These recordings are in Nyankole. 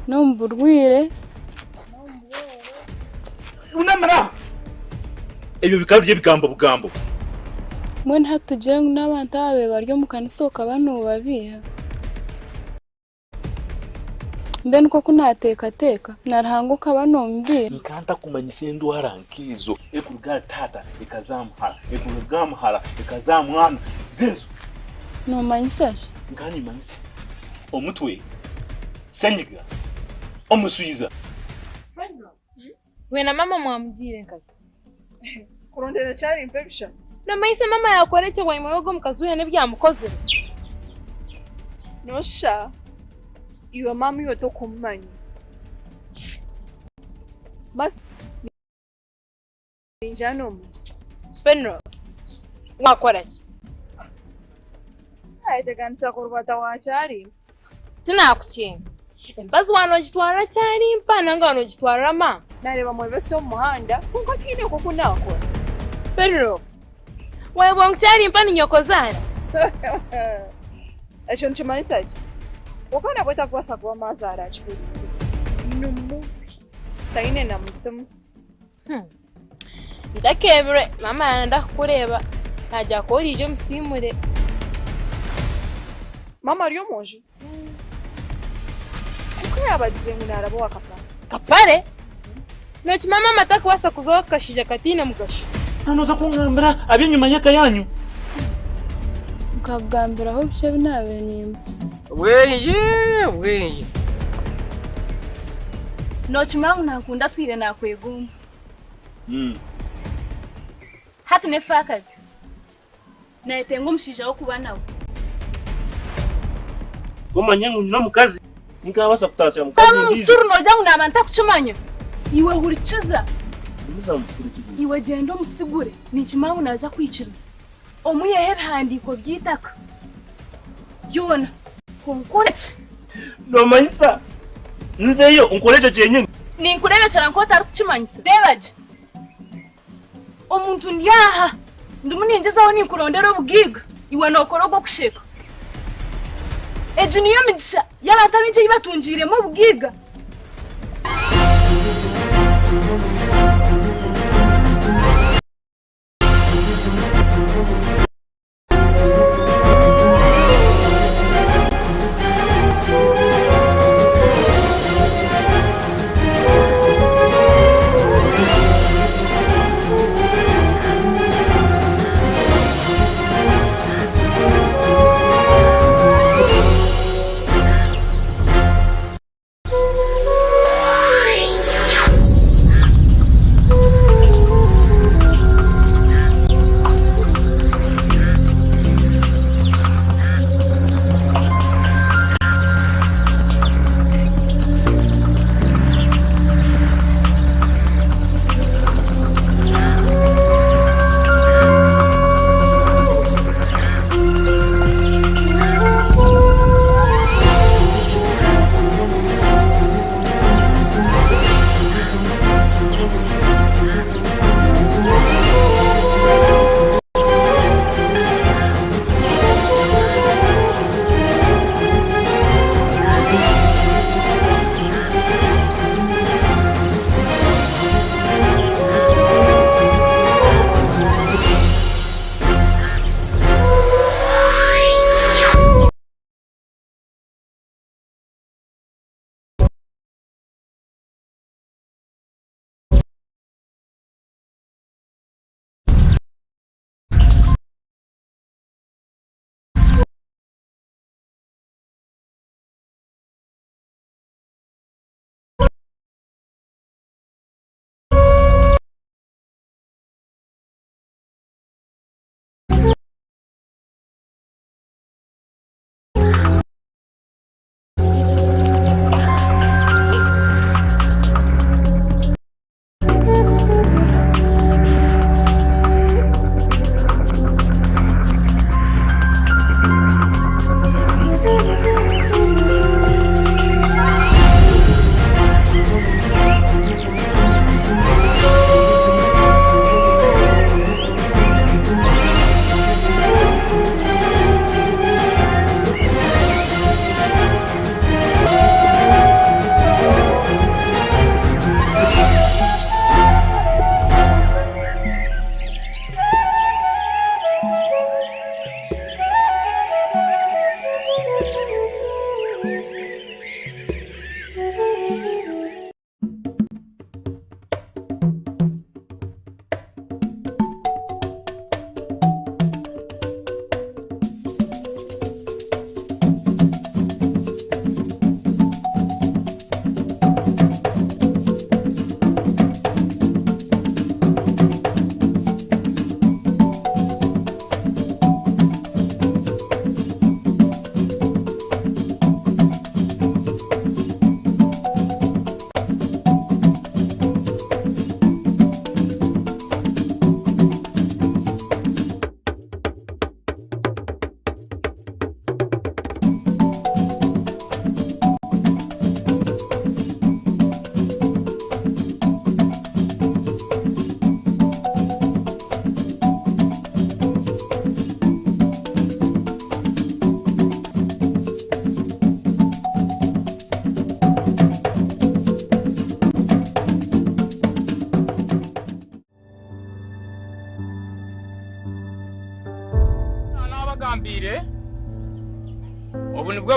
N'omu burwaire. Wunamira aho! Ebyo bikaba biri ebigambo bugambo. Mbwenu hati tugire ngu n'abantu ababaire bari omu kanisa okaba noobabeiha? Mbwenu nk'oku naateekateeka, na Ruhanga okaba noomubeiha? Nkaba ntakumanyisa endwara nk'ezo. Ekuruga ahari taata ekaza aha muhara, ekuruga aha muhara ekaza aha mwana. Zeezo. Noomanyisa ki? Nkaba nimmanyisa omutwe, senyiga, omushwiza. Iwe na maama mwamugiire nkahi? Kurondera kyarimpa ebisha. Nomanyisa maama yakora ekyo bwanyima y'ogwo omukazi weena ebi yamukozire? Nosha iwe maama iwe tokumumanya. Masi ninjana omu. Benro, wakora ki? Ayeteganisa kurubata wa kyarimpa. Tinakukinga. Embazi waanogitwarira kyarimpa nanga waanogitwarira maama? Naareeba mwebesi omu muhanda kwonka tihaine nk'oku naakora. Benro, waayebwa ngu kyarimpa ni nyokozaara? Ekyo nikimanyisa ki? Kwonka nabwo takubaasa kuba maazaara akihuriire. Ni mubi, taine na mutima. Ntakeebirwe, maama yaayenda kukureeba, naagira ku oraije omusiimure. Maama ari omu nju? Kwonka yaaba agize ngu naaraba owa Kapare. Kapare? Nookimanya maama tarikubaasa kuza owa kashaija kataine mugasho. Nooza kungambira ab'enyima y'eka yaanyu? Nkakugambiraho biki ebi naabaire nimba. Obwengye, obwengye. Nookimanya ngu naakunda atwire naakwegomba. Hati n'efaakazi naayetenga omushaija w'okuba nawe. Omanye ngu nyine omukazi. Tinkaabaasa kutaasya mukazi Taba ondiijo. omusiru noogira ngu naaba ntakukimanya. Iwe hurikiza. Iwe gyenda omusigure, ninkimanya ngu naaza kwikiriza. Omwiheho ebihandiiko by'eitaka byona. Kwonka orekye. Noomanyisa nzeyo nkore ekyo kyenyini? Ninkureebekyera nk'otarikukimanyisa. Reeba gye. Omuntu ndi aha, ndimu ningyezaho ninkurondera obugaiga, iwe nookora ogw'okusheka. Egi niyo migisha y'abantu abaingi ei batungiiremu obugaiga.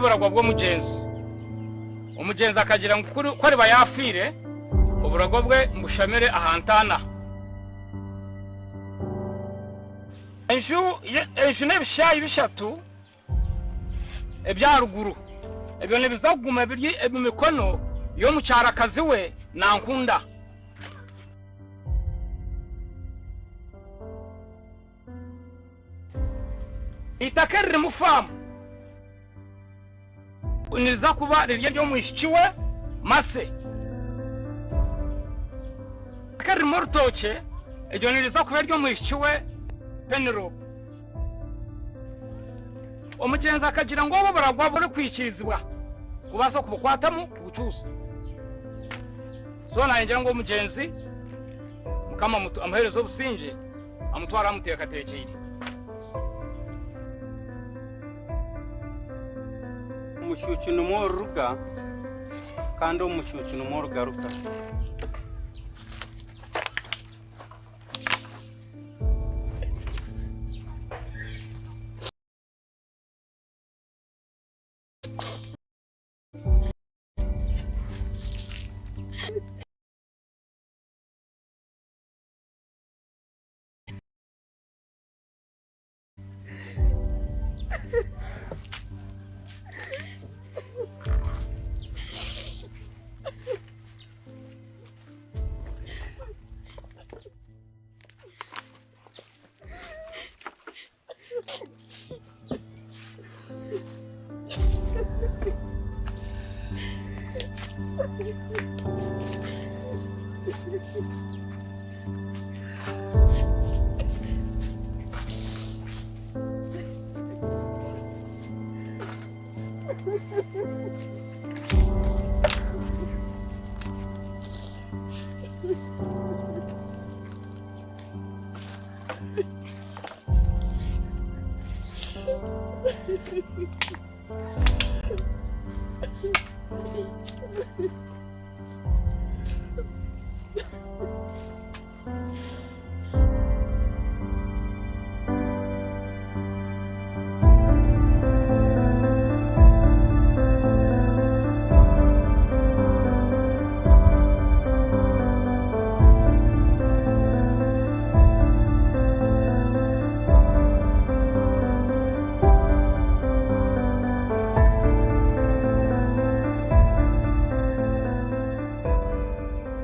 oburagwa bw'omugyenzi. Omugyenzi akagira ngu ku ariba yaafiire, oburago bwe mbushamire aha ntaana. Enju enju n'ebishaayi bishatu eby'aha ruguru ebyo nibiza kuguma biri omu mikono y'omukyarakazi we Nankunda. Eitaka eririmu faamu niriza kuba riri ery'omwishiki we Mercy. Eitaka eririmu orutookye eryo niriza kuba ery'omwishiki we Penelope. Omugyenzi akagira ngu obu buragwa burikwikirizibwa kubaasa kubukwatamu kubucuusa. So nayongyera ngu omugyenzi Mukama amuheereze obusingye. Amutware amuteekateekyeire. Omucuucu nimwo oruruga, kandi omu mucuucu nimwo orugaruka.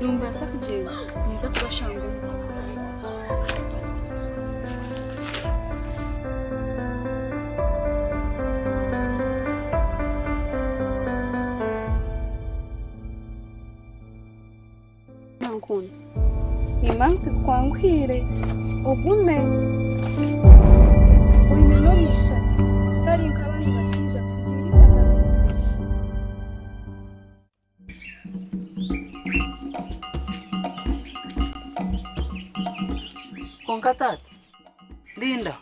Nimbaasa kugyenda ninza kubashanga omuka. Nankunda nimba nkikwanguhiire ogume oine n'omugisha tari nk'abandi bashaija kusigira eitaka. Kwonka taata, rinda.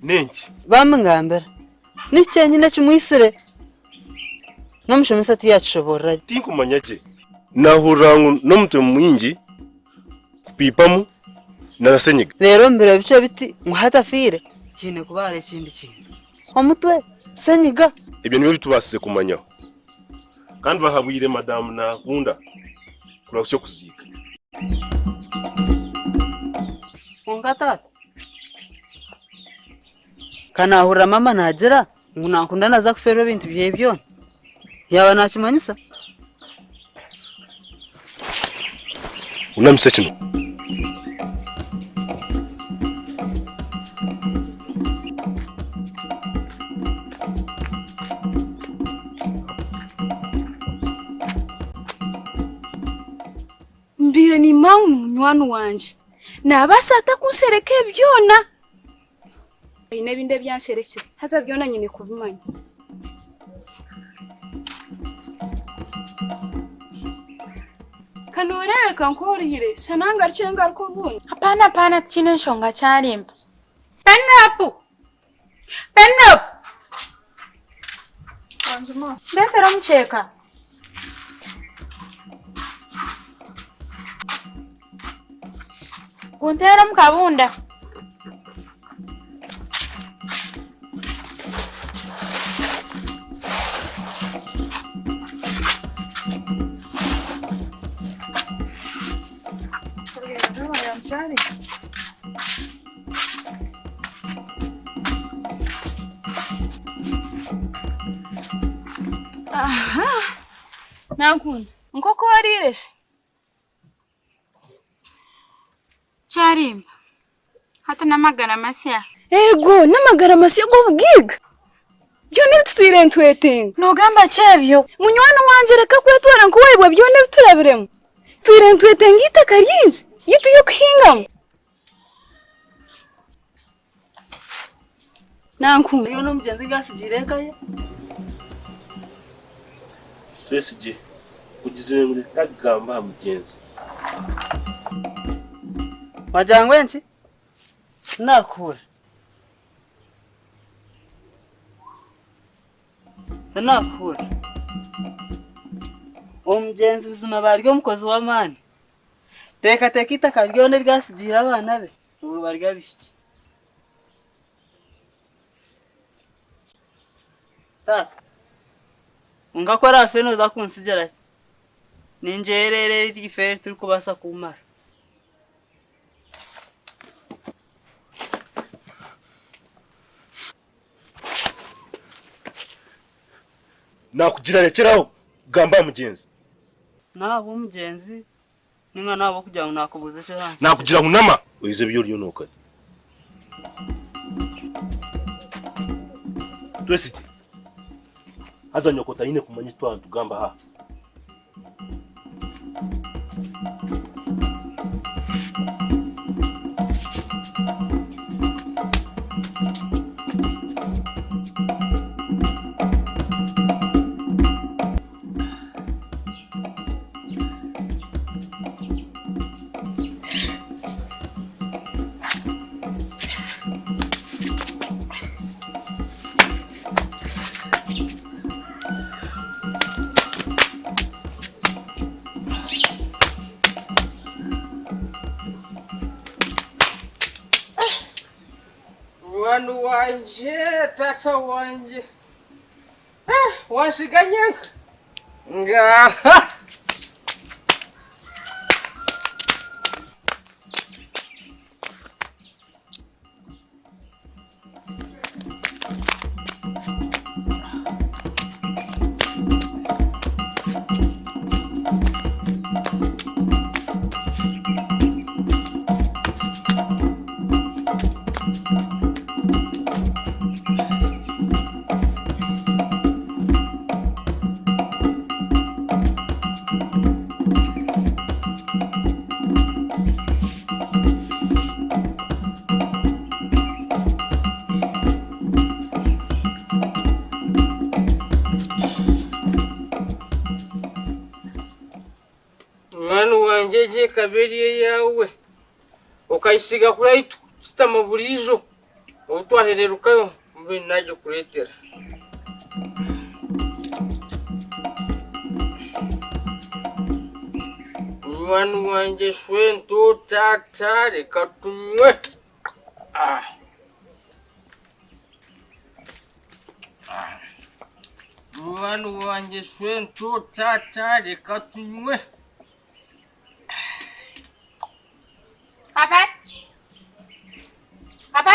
N'enki? Baamungambira. Niki kyenyine ekimwitsire? N'omushomesa tiyaakishoboorora gye. Tinkumanya gye. Naahurira ngu n'omutwe mwingi, kupiipamu, na senyiga. Reero omu biro bikye biti ngu hati afiire, kiine kuba hariho ekindi kintu. Omutwe? Senyiga? Ebyo nibyo bitubaasize kumanyaho. Kandi bahabwire Madamu Nankunda kurahutsya okuziika. Kwonka taata, ka naahurira maama naagira ngu Nankunda naaza kufeerwa ebintu bye byona. Yaaba naakimanyisa. Unamise kino. Mbaire nimanya ngu ni munywani wangye. Naabaasa ata kunshereka ebi byona? Aine ebindi ebi ansherekire, haza byona nyine kubimanya. Ka nooreebeka nk'oruhire, shana ngarukye ngaruke obundi. Hapana hapana tikiine nshonga kyarimba. Penelope! Penelope! Ndeetera omukyeka. Gunteere omu kabunda. Kyari. Aha! Nankunda. Nk'oku oriire shi? Kyarimba. Hati n'amagara masya. Eego, n'amagara masya g'obugaiga. Byona ebi tutwire nitwetenga. Noogamba ki ebyo? Munywani wangye reka kwetwara nk'owaayebwa byona ebi turabiremu. Tutwire nitwetenga eitaka ringi ryaitu ry'okuhingamu. Nankunda. Oriyo n'omugyenzi ebi atsigiire eka ye. Twesigye kugizire ngu tagamba aha mugyenzi. Wagira ngu enki? Tinakuhurira. Tinakuhurira. Omugyenzi buzima aba ari omukozi w'amaani. Teekateeka eitaka ryona eri atsigiire abaana be ngu bari abaishiki. Taata, kwonka ku oraafe nooza kuntsigira ki? Ningyereera eri eifeeri tirikubaasa kummara. Naakugira rekyera aho kugamba aha mugyenzi. N'ahabw'omugyenzi nainga n'ahabw'okugira ngu naakubuuza eki oransigira? Naakugira hunama oize ebi oriyo nookora. Twesigye. Haza nyoko taine kumanya eki twaba nitugamba aha. Munywani wangye, taata wangye, wansiga nyenka? Ngaaha! Munywani wangye egi ekaba eri eyaawe, okagisiiga kuri ahu turikushutama buriijo, obu twahererukayo mbwenu naagikureetera. Munywani wangye shwento taata reka tunywe. Munywani wangye shwento taata reka tunywe. Papa. Papa.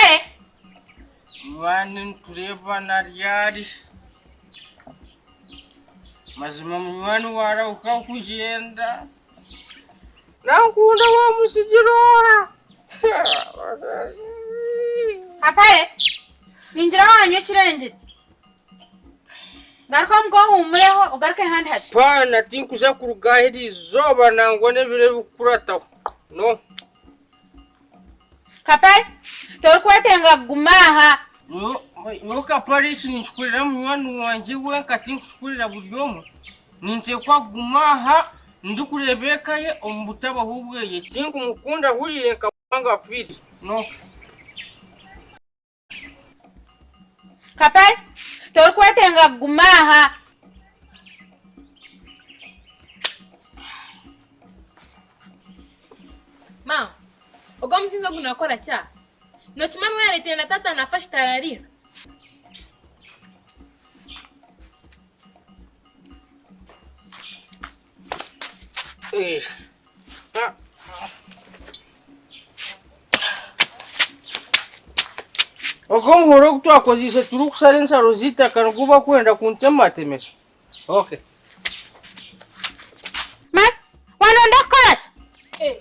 Munywani nitureebana ryari? Mazima munywani waarahuka kugyenda. Nankunda wamutsigira oha? Papa. Ningira wanywa ekirengire. Garuka omuka ohuumureho ogaruke ahandi hakye. Paana tinkuza kuruga aha eri izooba nangwa n'ebiro ebirikukurataho. No. Kapere, torikwetenga kuguma aha. Nyowe Kapere eki ninkikorera munywani wangye wenka tinkukikorera buri omwe. Ninteekwa kuguma aha ndikureeba eka ye omu butabaho bweye. Tinkumukunda ahuriire nka wange afiire. No. Kapere, torikwetenga kuguma aha. Maama, ogu omusinzi ogu naakora ki aha? Nookimanya ngu yaareetire na taata naafa kitarariira? Ogwo omuhoro ogu twakozeise turikushara ensharo z'eitaka nigwo barikwenda kuntematemesa? Okay. Masi, wanonda kukora ki? Eh,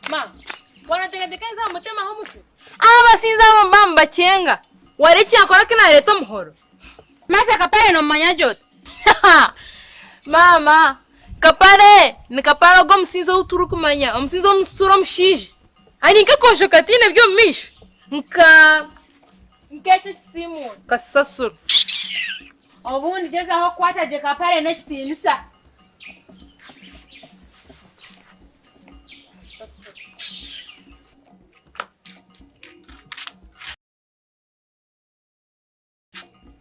mama, wanateekateeka nza mutemaho omutwe? Aba abasinzi abo mba mbakyenga. Wari eki yakora ku nareeta omuhoro? Masi, akapare nomumanya gye ota? Maama, kapare ni kapare ogwo omusinzi ou turikumanya, omusinzi omusura omushaija. Ari nk'akojo kataine by'omu maisho nka nk'ekyo ekisiimuura kasasiro. Obundi gyezaho kukwata gye kapare n'ekitiinisa.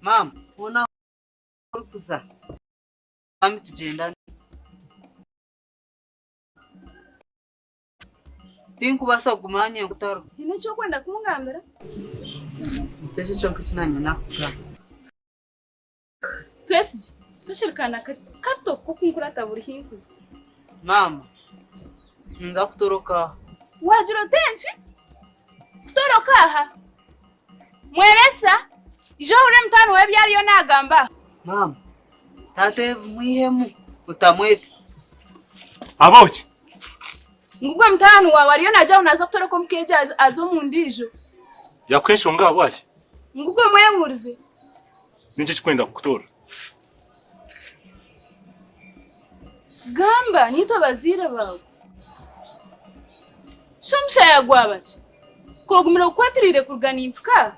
Maama, hoona ahu orikuza bambi tugyendane. Tinkubaasa kuguma aha nyenka otariho. Haine eki orikwenda kungambira? Nikyo kyonka eki naanye naakugamba. Twesigye, tokiri kaana kato k'okunkurata buri hi nkuza. Maama, ninza kutoroka aha. Waagira ota enki? Kutoroka aha? Mwebesa, ija ohurire mutaani waawe ebi ariyo naagamba aha. Maama, taata ebi mwihemu otamweta. Habaho ki? Ngugwe mutaani waawe ariyo naagira ngu naaza kutoroka omuka egyo aze omu ndiijo. Yakuha enshonga ahabwaki? Ngugwe mwebuurize. N'enki ekikwenda kukutoora? Gamba, niitwe abazaire baawe. Shi omushaya gwaba ki? Ku ogumire okukwatiriire kuruga nimpika aha?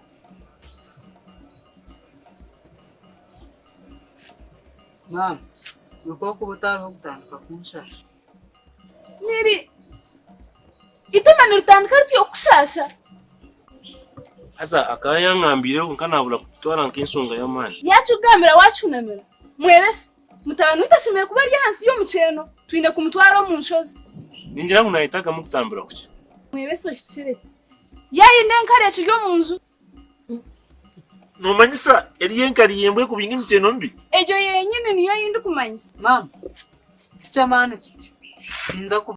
Maama, buri ku orikuba otariho gutandika kunshaasha. Niri, Eitima niritandika rityo kukushaasha? Haza akaba yangambiireho kwonka naabura kukitwara nk'enshonga y'amaani. Yaakikugambira waakihunamira. Mwebese, mutabani waitu ashemereire kuba ari ahansi y'omukyeeno. Twine kumutwara omu nshozi. Ningira ngu naayetagamu okutambura kukye. Mwebese ohikire. Yaayenda enkari ekiri omu nju. Noomanyisa eriyo enkari y'embwa ekubinga emikyeeno mibi? Egyo yenyini niyo ei ndikumanyisa. Maama, tiky'amaani kityo. Ninza kuba.